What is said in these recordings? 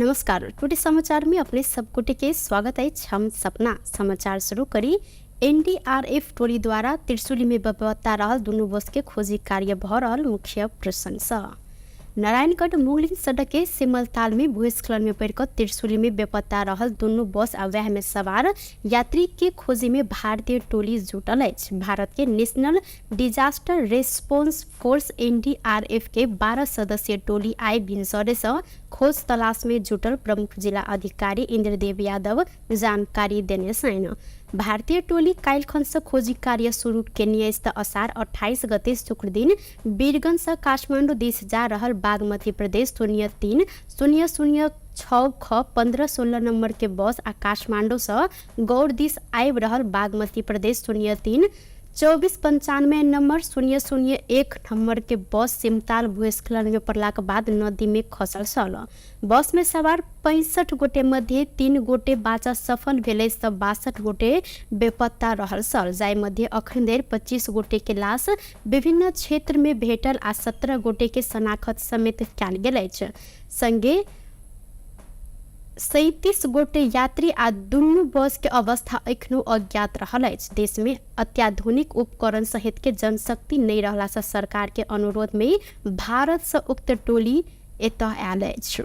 नमस्कार, टुडे समाचार में अपने सबगोटे के स्वागत अछि। हम सपना समाचार शुरू करी। एनडीआरएफ टोली द्वारा त्रिशूली में बेपत्ता रहल दुनू बस के खोजी कार्य भ रहल मुख्य प्रशंसा। नारायणगढ़ मुगलिन सड़क के सिमलताल में भूस्खलन में पड़िकऽ त्रिशूली में बेपत्ता रहल दुनू बस आ वएह में सवार यात्री के खोजी में भारतीय टोली जुटल अछि। भारत के national disaster response force NDRF के 12 सदस्यीय टोली आइ भिनसरे सँ खोज तलाश में जुटल प्रमुख जिला अधिकारी इन्द्रदेव यादव जानकारी देने छनि। भारतीय टोली काल्हिखन सँ खोजी कार्य शुरू केने अछि तऽ असार 28 गते शुक्रदिन वीरगंज सँ काठमाडौँ दिस जा रहल बागमती प्रदेश 03 0 0 6 ख 15 16 नम्बर के बस आ काठमाडौँ सँ गौर दिस आबि रहल बागमती प्रदेश 03 24 95 नम्बर 0 0 1 नम्बर के बस सिमताल भूस्खलन में पड़लाक बाद नदी में खसल छल। बस में सवार 65 गोटे मध्ये 3 गोटे बाँचऽ सफल भेल अछि तऽ 62 गोटे बेपत्ता रहल छल, जाहि मध्ये अखन धरि 25 गोटे के लाश विभिन्न क्षेत्र में भेटल आ 17 गोटे के शनाखत समेत कयल गेल अछि। संगे 37 गोटे यात्री आ दुनू बस के अवस्था एखनो अज्ञात रहल अछि। देश में अत्याधुनिक उपकरण सहित के जनशक्ति नहि रहला सँ सरकार के अनुरोध में भारत सँ उक्त टोली एतय आयल अछि।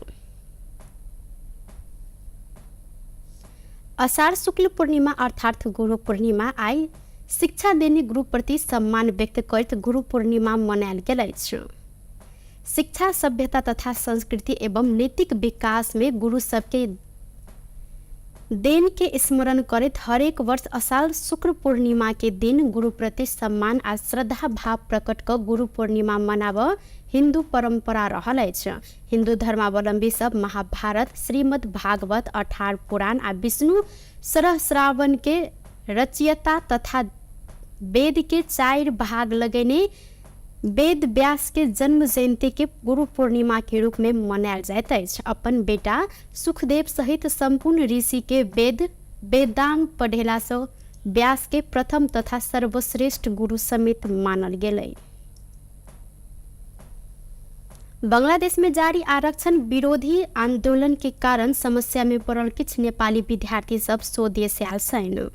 अषाढ़ शुक्ल पूर्णिमा अर्थात गुरु पूर्णिमा आइ शिक्षा देने गुरु प्रति सम्मान व्यक्त करैत गुरु पूर्णिमा मनायल गेल अछि। शिक्षा, सभ्यता तथा संस्कृति एवं नैतिक विकास में गुरु सबके देन के स्मरण करैत हरेक वर्ष अषाढ़ शुक्ल पूर्णिमा के दिन गुरु प्रति सम्मान आ श्रद्धा भाव प्रकट क गुरु पूर्णिमा मनाब हिन्दू परम्परा रहल अछि। हिन्दू धर्मावलम्बी सब महाभारत, श्रीमद् भागवत, अठार पुराण आ विष्णु सहस्रावण के रचयिता तथा वेद के 4 भाग लगेने वेद व्यास के जन्म जयंती के गुरु पूर्णिमा के रूप में मनायल जाइत अछि। अपन बेटा सुखदेव सहित संपूर्ण ऋषि के वेद वेदांग पढ़ेला सँ व्यास के प्रथम तथा सर्वश्रेष्ठ गुरु समेत मानल गेलै। बांग्लादेश में जारी आरक्षण विरोधी आंदोलन के कारण समस्या में पड़ल किछु नेपाली विद्यार्थी सब स्वदेश आयल छनि।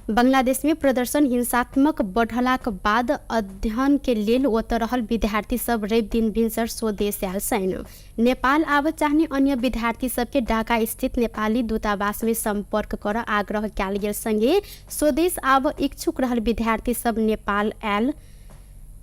बांग्लादेश में प्रदर्शन हिंसात्मक बढ़लाक बाद अध्ययन के लेल ओतऽ रहल विद्यार्थी सब रवि दिन भिनसर स्वदेश आयल छनि। नेपाल आबऽ चाहने अन्य विद्यार्थी सबके ढाका स्थित नेपाली दूतावास में संपर्क कर आग्रह कयल गेल संगे स्वदेश आबऽ इच्छुक रहल विद्यार्थी सब नेपाल आयल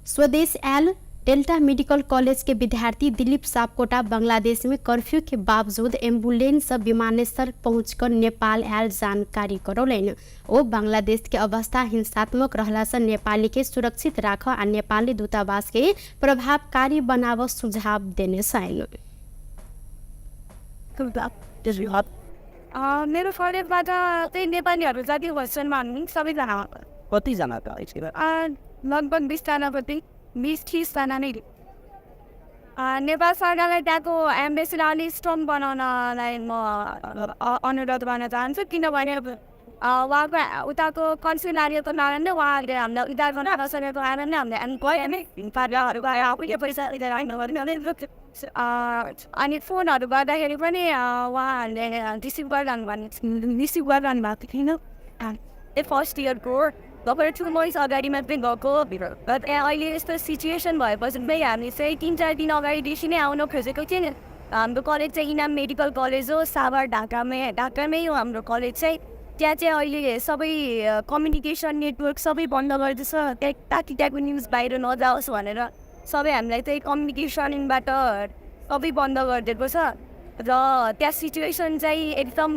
स्वदेश आयल। डेल्टा मेडिकल कॉलेज के विद्यार्थी दिलीप सापकोटा बांग्लादेश में कर्फ्यू के बावजूद एम्बुलेंस सँ विमानस्थल पहुंचकर नेपाल आयल जानकारी करौलनि। ओ बांग्लादेश के अवस्था हिंसात्मक रहला सँ नेपाली के सुरक्षित राखऽ आ नेपाली दूतावास के प्रभावकारी बनाबऽ सुझाव देने छनि। मेरो कलेजबाट चाहिँ नेपालीहरू जति होस्टेलमा हुनुहुन्छ सबैजना। कतिजना त? लगभग 20जना जति, 20-30जना नै। नेपाल सरकारलाई त्यहाँको एम्बेसीलाई अलिक स्ट्रङ बनाउनलाई म अनुरोध गर्न चाहन्छु, किनभने उहाँको उताको कन्सुलारियोको कारणले उहाँहरूले हामीलाई उद्धार गर्न नसकेको कारणले हामीलाई पैसा अनि फोनहरू गर्दाखेरि पनि उहाँहरूले रिसिभ गरिरहनु भने रिसिभ गरिरहनु भएको थिएन। ए फर्स्ट इयरको भर्खर 2 मन्थ्स अगाडि मात्रै गएको र त्यहाँ अहिले यस्तो सिचुएसन भएपछि चाहिँ हामी चाहिँ 3-4 दिन अगाडिदेखि नै आउन खोजेको थियौँ। हाम्रो कलेज चाहिँ इनाम मेडिकल कलेज हो, साभार ढाकामै हो हाम्रो कलेज चाहिँ। त्यहाँ चाहिँ अहिले सबै कम्युनिकेसन नेटवर्क सबै बन्द गर्दैछ, त्यहाँ ताकि त्यहाँको न्युज बाहिर नजाओस् भनेर सबै हामीलाई चाहिँ कम्युनिकेसनबाट सबै बन्द गरिदिएको छ। र त्यहाँ सिचुएसन चाहिँ एकदम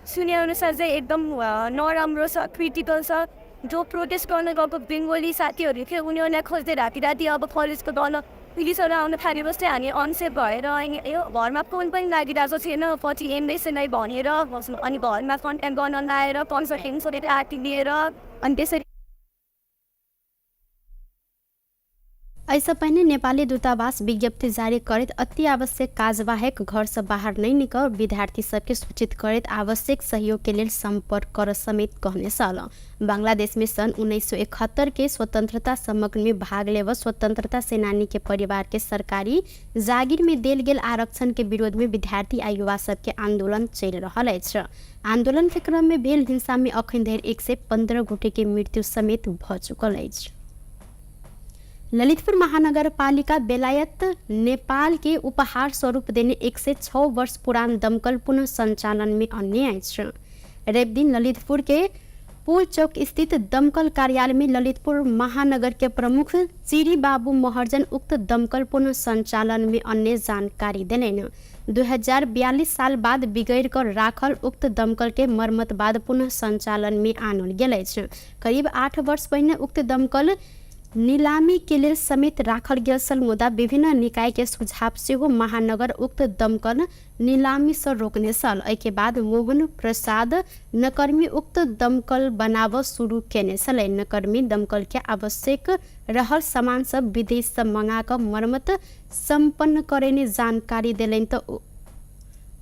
सुनेअनुसार चाहिँ एकदम नराम्रो छ, क्रिटिकल छ। जो प्रोटेस्ट गर्न गएको बेङ्गोली साथीहरू थियो उनीहरूलाई खोज्दै राति राति अब कलेजको तल पुलिसहरू आउन थालेपछि चाहिँ हामी अनसेफ भएर अनि यो घरमा फोन पनि लागिरहेको थिएन। पछि एम्बेसीलाई भनेर अनि घरमा कन्ट्याक्ट गर्न लाएर कन्सल्टेन्सहरू आरटी लिएर अनि त्यसरी। एहिसँ पहिने नेपाली दूतावास विज्ञप्ति जारी करैत अति आवश्यक काज बाहेक घरसँ बाहर नहि निकल विद्यार्थी सबके सूचित करैत आवश्यक सहयोग के लेल सम्पर्क कर समेत कहने छल। बांग्लादेश में सन् 1971 के स्वतंत्रता समग्र में भाग लेब स्वतंत्रता सेनानी के परिवार के सरकारी जागिर में देल गेल आरक्षण के विरोध में विद्यार्थी आ युवा सबके आंदोलन चलि रहल अछि। आंदोलन के क्रम में भेल हिंसा में अखन धरि 115 गोटे के मृत्यु समेत भऽ चुकल अछि। ललितपुर महानगरपालिका बेलायत नेपाल के उपहार स्वरूप देने 106 वर्ष पुरान दमकल पुनः संचालन में अन्य अछि। रवि दिन ललितपुर के पुल चौक स्थित दमकल कार्यालय में ललितपुर महानगर के प्रमुख चिरी बाबू महर्जन उक्त दमकल पुनः संचालन में अन्य जानकारी देलनि। 2042 साल बाद बिगड़ कर राखल उक्त दमकल के मरम्मत बाद पुनः संचालन में आनल गेल अछि। करीब 8 वर्ष पहिने उक्त दमकल नीलामी के लेल समेत राखल गेल छल, मुदा विभिन्न निकाय के सुझाव सेहो महानगर उक्त दमकल नीलामी से रोकने छल। एहिके बाद मोहन प्रसाद नकर्मी उक्त दमकल बनाब शुरू केने छलै। नकर्मी दमकल के आवश्यक रहल सामान सब विदेश से मंगा कऽ मरम्मत सम्पन्न करेने जानकारी देलनि तऽ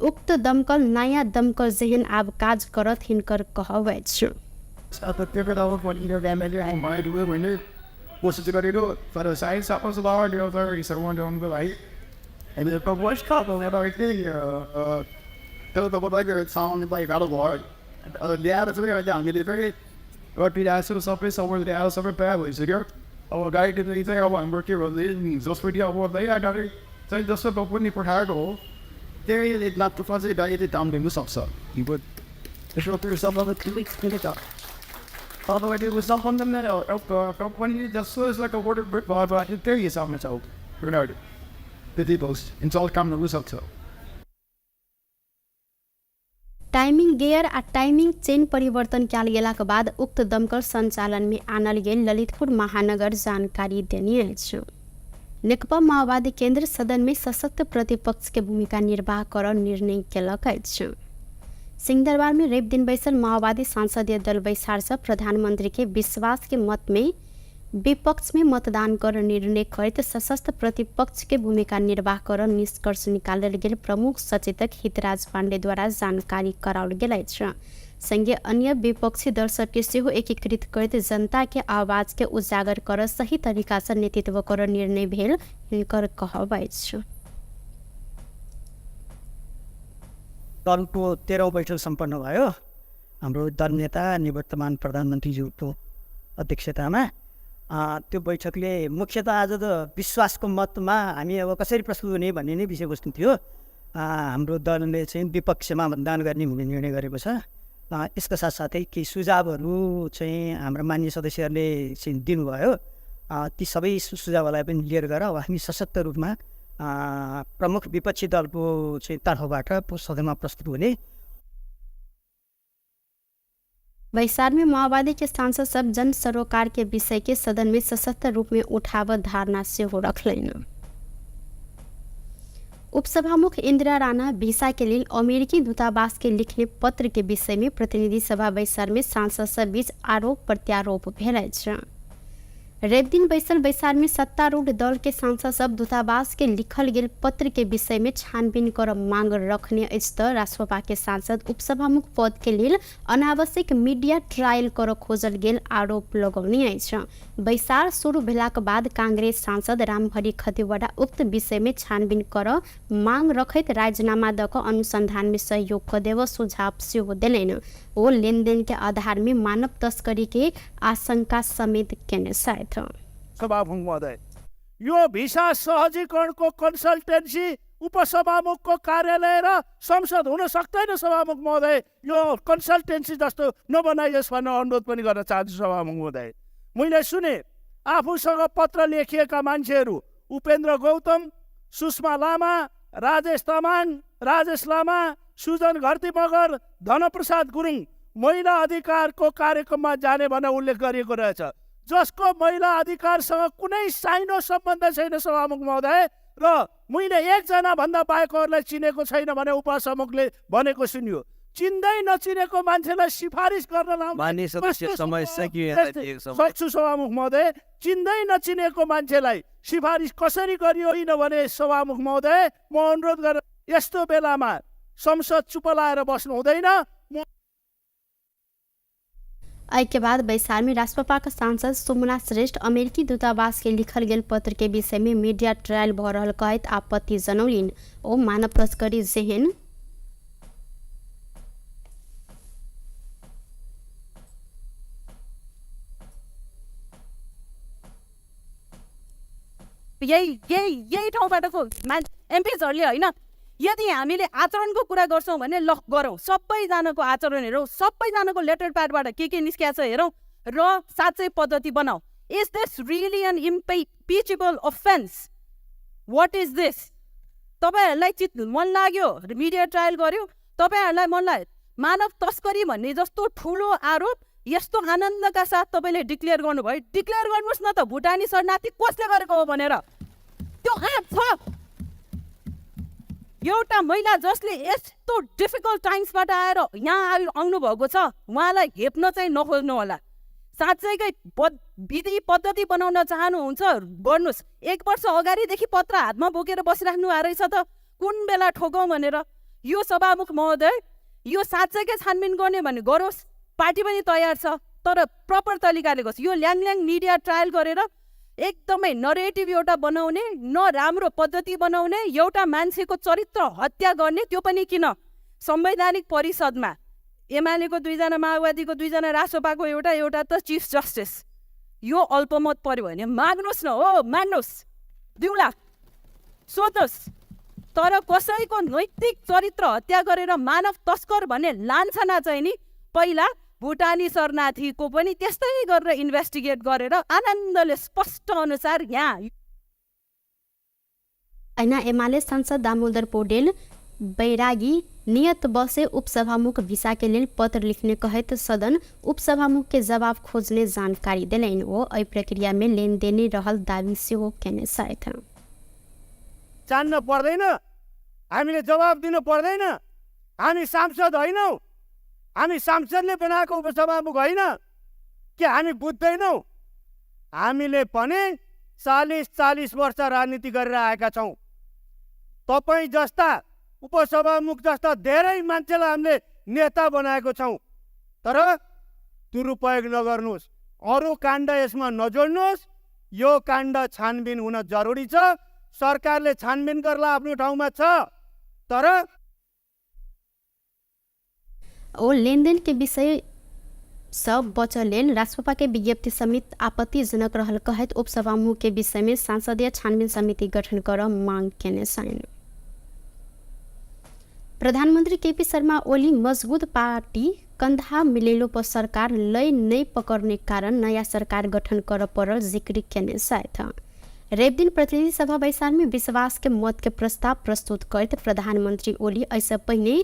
उक्त दमकल नयाँ दमकल जेहन आब काज करत हिनकर कहब अछि। टाइमिंग गियर आ टाइमिंग चेन परिवर्तन कयल गेलाक बाद उक्त दमकल संचालन में आनल गेल ललितपुर महानगर जानकारी देने अछि। नेकपा माओवादी केन्द्र सदन में सशक्त प्रतिपक्ष के भूमिका निर्वाह कर निर्णय केलक अछि। सिंहदरबार में रवि दिन बैसल माओवादी संसदीय दल बैसार से प्रधानमंत्री के विश्वास के मत में विपक्ष में मतदान कर निर्णय करैत सशस्त्र प्रतिपक्ष के भूमिका निर्वाह कर निष्कर्ष निकालल गेल प्रमुख सचेतक हितराज पांडे द्वारा जानकारी कराओल गेल अछि। संगे अन्य विपक्षी दल सबके सेहो एकीकृत करैत जनता के आवाज के उजागर कर सही तरीका से नेतृत्व कर निर्णय भेल हिनकर कहब अछि। दलको 13औं बैठक सम्पन्न भयो। हाम्रो दल नेता निवर्तमान प्रधानमन्त्रीज्यूको अध्यक्षतामा त्यो बैठकले मुख्यतः आज त विश्वासको मतमा हामी अब कसरी प्रस्तुत हुने भन्ने नै विषयवस्तु थियो। हाम्रो दलले चाहिँ विपक्षमा मतदान गर्ने भन्ने निर्णय गरेको छ। यसका साथसाथै केही सुझावहरू चाहिँ हाम्रा मान्य सदस्यहरूले चाहिँ दिनुभयो। ती सबै सुझावहरूलाई पनि लिएर गएर अब हामी सशक्त रूपमा प्रमुख विपक्षी दलको चाहिँ तर्फबाट सदनमा प्रस्तुत हुने। बैसार में माओवादी के सांसद सब जन सरोकार के विषय के सदन में सशक्त रूप में उठाव धारणा सेहो रखलनि। उपसभामुख इंदिरा राणा भिसा के लेल अमेरिकी दूतावास के लिखने पत्र के विषय में प्रतिनिधि सभा बैसार में सांसद सब बीच आरोप प्रत्यारोप भेल अछि। रवि दिन बैसल बैसार में सत्तारूढ़ दल के सांसद सब दूतावास के लिखल गेल पत्र के विषय में छानबीन कर मांग रखने अछि तऽ रासोपा के सांसद उपसभामुख पद के लेल अनावश्यक मीडिया ट्रायल कर खोजल गेल आरोप लगौने अछि। बैसार शुरू भेलाक बाद कांग्रेस सांसद रामहरि खतिवड़ा उक्त विषय में छानबीन कर मांग रखैत राजीनामा दऽ कऽ अनुसंधान में सहयोग कऽ देब सुझाव सेहो देलनि। ओ लेनदेन के आधार में मानव तस्करी के आशंका समेत केने छथि। सभामुख महोदय, यो भिसा सहजीकरणको कन्सल्टेन्सी उपसभामुखको कार्यालय र संसद हुन सक्दैन। सभामुख महोदय, यो कन्सल्टेन्सी जस्तो नबनाइयोस् भन्ने अनुरोध पनि गर्न चाहन्छु। सभामुख महोदय, मैले सुने आफूसँग पत्र लेखिएका मान्छेहरू उपेन्द्र गौतम, सुषमा लामा, राजेश तामाङ, राजेश लामा, सुजन घरती मगर, धनप्रसाद गुरुङ महिला अधिकारको कार्यक्रममा जाने भनेर उल्लेख गरिएको रहेछ, जसको महिला अधिकारसँग कुनै साइनो सम्बन्ध छैन। सभामुख महोदय, र मैले एकजना भन्दा बाहेकहरूलाई चिनेको छैन भने उपसभामुखले भनेको सुनियो। चिन्दै नचिनेको मान्छेलाई सिफारिस गर्न लाउने। सक्छु सभामुख महोदय, चिन्दै नचिनेको मान्छेलाई सिफारिस कसरी गरियो किनभने सभामुख महोदय म अनुरोध गरेर यस्तो बेलामा संसद चुप लाएर बस्नु हुँदैन। एहिके बाद बैसार में रासपा सांसद सोमनाथ श्रेष्ठ अमेरिकी दूतावास के लिखल गेल पत्र के विषय में मीडिया ट्रायल भ रहल कहैत आपत्ति जनौलिन। ओ मानव तस्करी जेहन यही यही यही ठाउँबाटको एमपीजहरूले होइन, यदि हामीले आचरणको कुरा गर्छौँ भने ल गरौँ, सबैजनाको आचरण हेरौँ, सबैजनाको लेटर प्याडबाट के निस्किएको छ हेरौँ र साँच्चै पद्धति बनाऊ। Is this really an impeachable offence? What is this? तपाईँहरूलाई चित मन लाग्यो मिडिया ट्रायल गर्यो, तपाईँहरूलाई मन लाग्यो मानव तस्करी भन्ने जस्तो ठुलो आरोप यस्तो आनन्दका साथ तपाईँले डिक्लेयर गर्नुभयो। डिक्लेयर गर्नुहोस् न त, भुटानी शरणार्थी कसले गरेको हो भनेर। त्यो आँट छ एउटा महिला जसले यस्तो डिफिकल्ट टाइम्सबाट आएर यहाँ आउनुभएको छ, उहाँलाई हेप्न चाहिँ नखोज्नु होला। साँच्चैकै विधि पद्धति बनाउन चाहनुहुन्छ गर्नुहोस्। 1 वर्ष अगाडिदेखि पत्र हातमा बोकेर बसिराख्नु भएको रहेछ त, कुन बेला ठोकौँ भनेर। यो सभामुख महोदय, यो साँच्चैकै छानबिन गर्ने भने गरोस्, पार्टी पनि तयार छ, तर प्रपर तरिकाले गर्छ। यो ल्याङ ल्याङ मिडिया ट्रायल गरेर एकदमै नरेटिभ एउटा बनाउने, नराम्रो पद्धति बनाउने, एउटा मान्छेको चरित्र हत्या गर्ने, त्यो पनि किन संवैधानिक परिषदमा एमालेको 2 जना, माओवादीको 2 जना, रासोपाको एउटा, एउटा त चिफ जस्टिस। यो अल्पमत पर्यो भने माग्नुहोस् न, हो माग्नुहोस्, दिउँला, सोध्नुहोस्। तर कसैको नैतिक चरित्र हत्या गरेर मानव तस्कर भन्ने लान्छना चाहिँ नि पहिला भुटानी शरणार्थीको पनि त्यस्तै गरेर इन्भेस्टिगेट गरेर आनन्दले स्पष्ट अनुसार यहाँ ऐना एमाले सांसद दामोदर पौडेल बैरागी नियत बसे उपसभामुख भिसा के लेल पत्र लिखने कहैत सदन उपसभामुख के जवाब खोज्ने जानकारी देलनि। ओ एहि प्रक्रिया में लेनदेन रहल दावी सेहो केने छथि। जान्न पर्दैन, हामीले जवाब दिनु पर्दैन, हामी सांसद होइनौँ, हामी सांसदले बनाएको उपसभामुख होइन कि हामी बुझ्दैनौँ। हामीले पनि 40-40 वर्ष राजनीति गरेर आएका छौँ। तपाईँ जस्ता उपसभामुख जस्ता धेरै मान्छेलाई हामीले नेता बनाएको छौँ, तर दुरुपयोग नगर्नुहोस्, अरू काण्ड यसमा नजोड्नुहोस्। यो काण्ड छानबिन हुन जरुरी छ, सरकारले छानबिन गर्ला आफ्नो ठाउँमा छ, तर ओ लेनदेन के विषय सब बचल लेल रासोपा के विज्ञप्ति समेत आपत्तिजनक रहल कहैत उपसभामुख के विषय में संसदीय छानबिन समिति गठन कर मांग केने छनि। प्रधानमन्त्री केपी शर्मा ओली मजबूत पार्टी कंधा मिलेलो पर सरकार लय नै पकड़ने कारण नयाँ सरकार गठन कर पड़ल जिक्र केने छथि। रविदिन प्रतिनिधि सभा बैसार में विश्वास के मत के प्रस्ताव प्रस्तुत करत प्रधानमन्त्री ओली ऐसे पहिने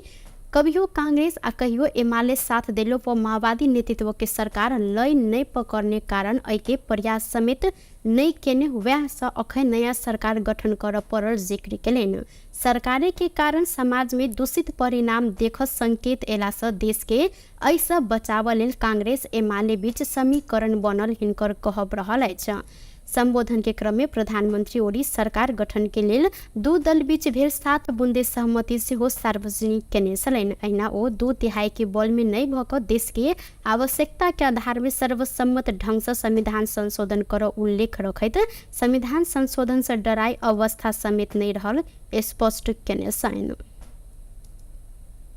कभियो कांग्रेस आ कहियो एमाले साथ देलो पर माओवादी नेतृत्व के सरकार लय नै पकड़ने कारण एके प्रयास समेत नै केने वएह सँ अखन नयाँ सरकार गठन कर पड़ल जिक्र केलनि। सरकारे के कारण समाज में दूषित परिणाम देख संकेत एला सँ देश के एहिसँ बचाव लेल कांग्रेस एमाले बीच समीकरण बनल हिनकर कहब रहल अछि। संबोधन के क्रम में प्रधानमंत्री ओली सरकार गठन के लेल दू दल बीच भेल 7 बुंदे सहमति सेहो सार्वजनिक केने छलनि। अहिना ओ 2/3 के बल में नहि भऽ कऽ देश के आवश्यकता के आधार में सर्वसम्मत ढंग से संविधान संशोधन कर उल्लेख रखैत संविधान संशोधन से डराई अवस्था समेत नहि रहल स्पष्ट केने छलनि।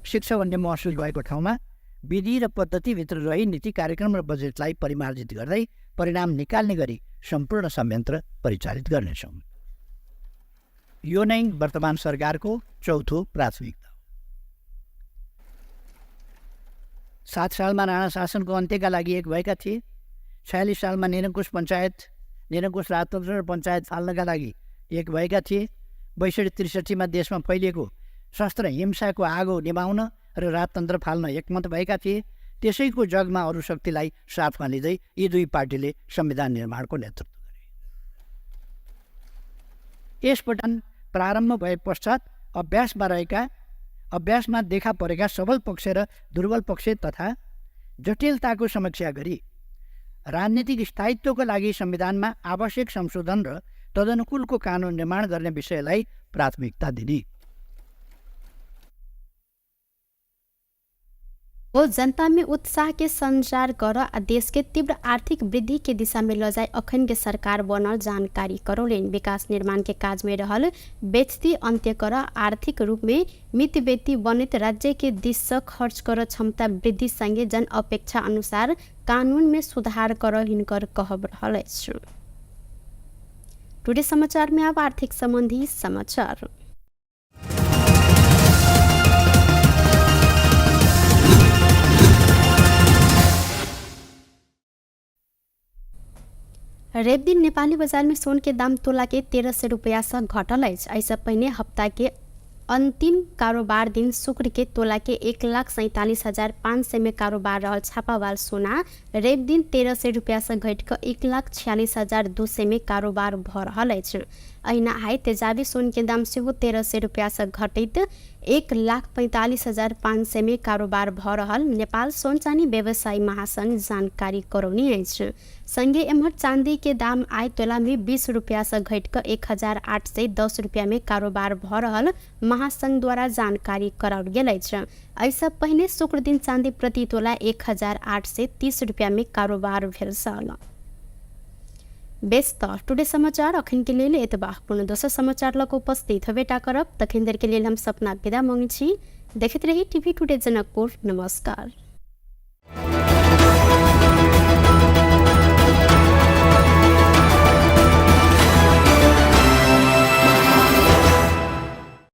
शिक्षा भन्ने महसुस भएको ठाउँमा विधि र पद्धतिभित्र रही नीति कार्यक्रम र बजेटलाई परिमार्जित गर्दै परिणाम निकाल्ने गरी सम्पूर्ण संयन्त्र परिचालित गर्नेछौँ। यो नै वर्तमान सरकारको चौथो प्राथमिकता हो। 7 सालमा राणा शासनको अन्त्यका लागि एक भएका थिए। 46 सालमा निरङ्कुश पञ्चायत, निरङ्कुश राजतन्त्र र पञ्चायत फाल्नका लागि एक भएका थिए। 62-63 मा देशमा फैलिएको शस्त्र हिंसाको आगो निभाउन र राजतन्त्र फाल्न एकमत भएका थिए। त्यसैको जगमा अरू शक्तिलाई साथमा लिँदै यी दुई पार्टीले संविधान निर्माणको नेतृत्व गरे। यसपटक प्रारम्भ भए पश्चात अभ्यासमा रहेका अभ्यासमा देखा परेका सबल पक्ष र दुर्बल पक्ष तथा जटिलताको समीक्षा गरी राजनीतिक स्थायित्वको लागि संविधानमा आवश्यक संशोधन र तदनुकूलको कानुन निर्माण गर्ने विषयलाई प्राथमिकता दिने। वो जनता में उत्साह के संचार कर आ देश के तीव्र आर्थिक वृद्धि के दिशा में ल जाए अखन के सरकार बनल जानकारी करौलनि। विकास निर्माण के काज में रहल बेचती अंत्य कर आर्थिक रूप में मितव्ययी बनित राज्य के दिस से खर्च कर क्षमता वृद्धि संगे जन अपेक्षा अनुसार कानून में सुधार कर हिनकर कहब रहल अछि। टुडे समाचार में अब आर्थिक संबंधी समाचार। रवि दिन नेपाली बाजार में सोन के दाम तोला के 1300 रुपया से घटल अछि। एहिसँ पहिने हप्ता के अंतिम कारोबार दिन शुक्र के तोला के 1,47,500 में कारोबार रहल छापावाल सोना रवि दिन 1300 रुपया से घटि कऽ 1,46,200 में कारोबार भऽ रहल अछि। अहिना आइ तेजाबी सोन के दाम सेहो 1300 रुपया से घटैत 1,45,500 में कारोबार भऽ रहल नेपाल सोन चानी व्यवसायी महासंघ जानकारी करौनी अछि। संगे एम्हर चांदी के दाम आइ तोला में 20 रुपया से घटि कऽ 1,810 रुपया में कारोबार भऽ रहल महासंघ द्वारा जानकारी कराओल गेल अछि। एहिसँ पहिने शुक्र दिन चांदी प्रति तोला 1,830 रुपया में कारोबार भेल छल। बेस तऽ टुडे समाचार अखन के लेल एतबा। कोनो दोसर समाचार लऽ कऽ उपस्थित हेबेटा करब। तखन देर के लेल हम सपना विदा मांगै छी। देखैत रही टीवी टुडे जनकपुर। नमस्कार।